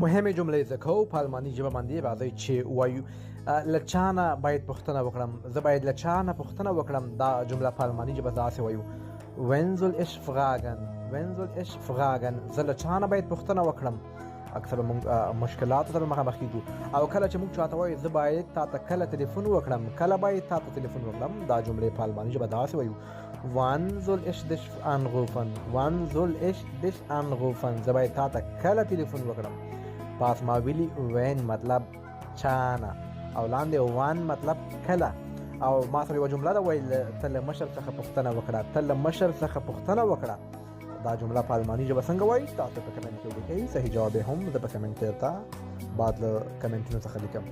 مهمې جملې زده کوو په الماني ژبه باندې. راځئ چې وایو، له چا نه باید پوښتنه وکړم؟ زه باید له چا نه پوښتنه وکړم؟ دا جمله په الماني ژبه داسې وایو: Wen soll ich fragen؟ Wen soll ich fragen؟ زه له چا نه باید پوښتنه وکړم؟ اکثره موږ مشکلاتو سره مخامخ کیږو. او کله چې موږ چاته وایو زه باید تا ته کله تلیفون وکړم، کله باید تا ته تلیفون وکړم، دا جملې په الماني ژبه داسې وایو: Wann soll ich dich anrufen؟ Wann soll ich dich anrufen؟ زه باید تا ته کله تلیفون وکړم؟ پاس ما ویلي wen مطلب چانه او لاندې wann مطلب کله. او ما سره یوه جمله ده، ویل ته له مشر څخه پوښتنه وکړه، ته له مشر څخه پوښتنه وکړه. دا جمله په الماني ژبه څنګه وایي؟ تاسو په کمنټ کې ولیکئ. صحیح جواب یې هم زه په کمنټ کې درته بعد له کمنټونو څخه لیکم.